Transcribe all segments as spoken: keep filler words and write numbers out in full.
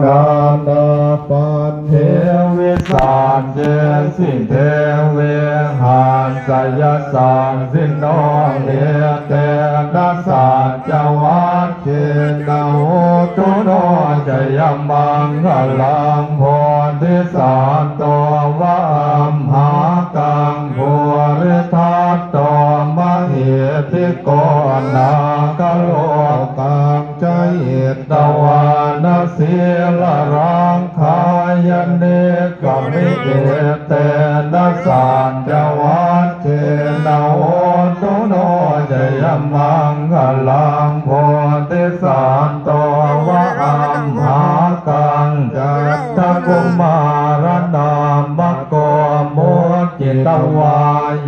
nānāpañhe visajjesi, te vihāsayasāsino, etena saccavajjena, hotu no jayamaṅgalaṃ. Bodhisatto va amhākaṃ, puridatto mahiddhiko, nāgalokaṃ ca hitvāna, sīlarakkhāya nikkami, etena saccavajjena, hotu no jayamaṅgalaṃ. Bodhisatto va amhākaṃ, Candakumāranāmako, muccitvā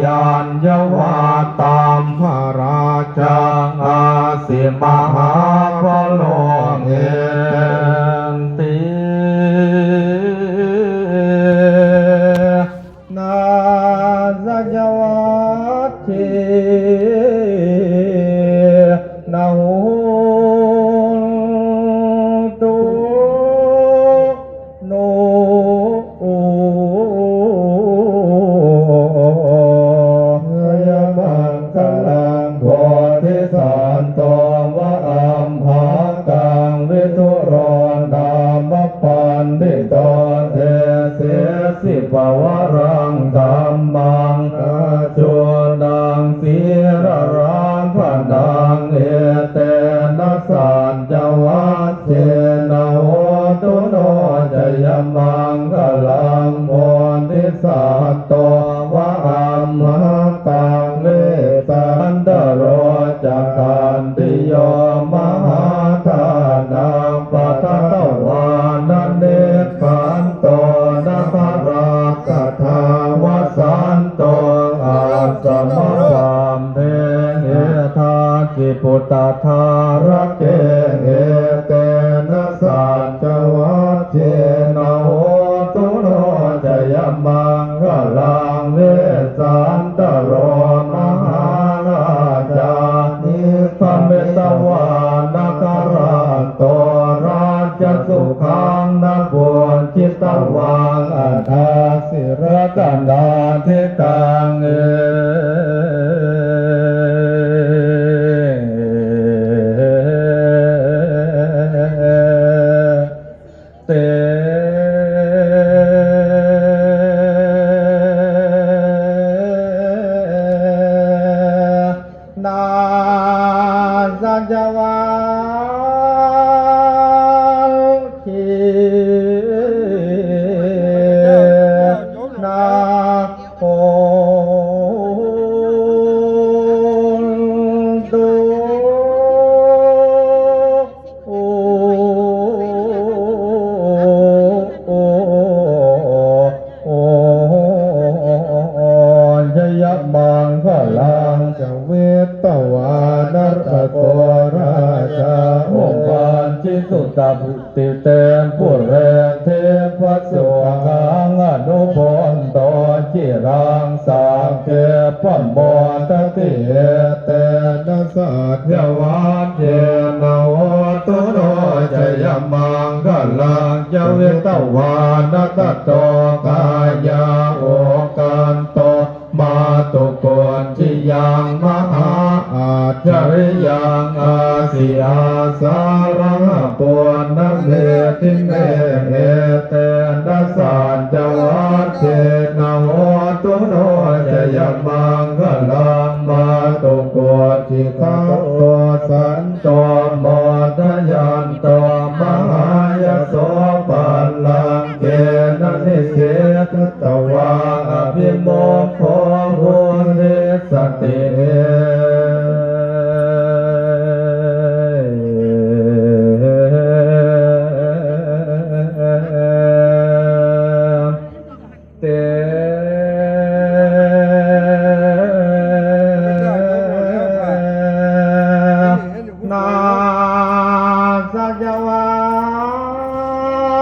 yāññavalā, tamharājaṃ āsi mahābalo. Etena saccavajjena, hotu no jayamaṅgalaṃ. Bodhisatto va amhākaṃ, vidūro nāma paṇḍito, desesi pavaraṃ dhammaṃ, rājūnaṃ sīlarakkhaṇaṃ, etena saccavajjena, hotu no jayamaṅgalaṃ. Bodhisatto va amhākaṃ, Vessantaro ca khattiyo, mahādānaṃ padatvāna, nighanto nagarāgaṭṭhā, vasanto āsama sabbe, etāpi buddhadhārake, etena saccavajjena, hotu no jayamaṅgalaṃ. Vessantaro mahārājā, nikkamitvā nāgarājo, rājasukhaṃ abhuñjitvā, adāsi ratanādhikaṃ. Etena saccavajjena, hotu jayamaṅgalaṃ. Cāvitavāna rakkho, rājā ojasvi suta te, pure dibbasukhaṃ anubhonto, ciraṃ sagge pamodati. Etena saccavajjena, hotu no jayamaṅgalaṃ. Cāvitavāna sattho, kāyā okkanto, mātugocchiyaṃ mahāacchariyaṃ, āsi āsaraṃ apuṇṇameti me. Etena saccavajjena, hotu no jayamaṅgalaṃ. Mātugogghisaṅgho, santo modayanto, mahāyaso pallaṅke, na nisesatvā, abhimokkho vuḍḍhissati. Etena saccavajjena,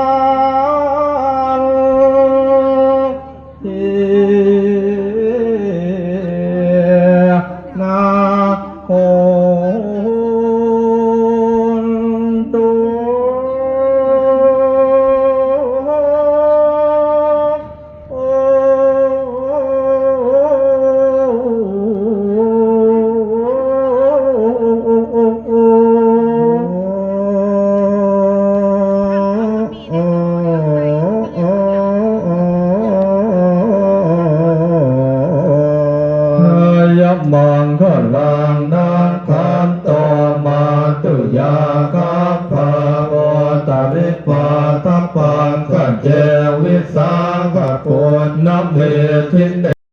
maṅgalaṃ. Nakkhatto matuyā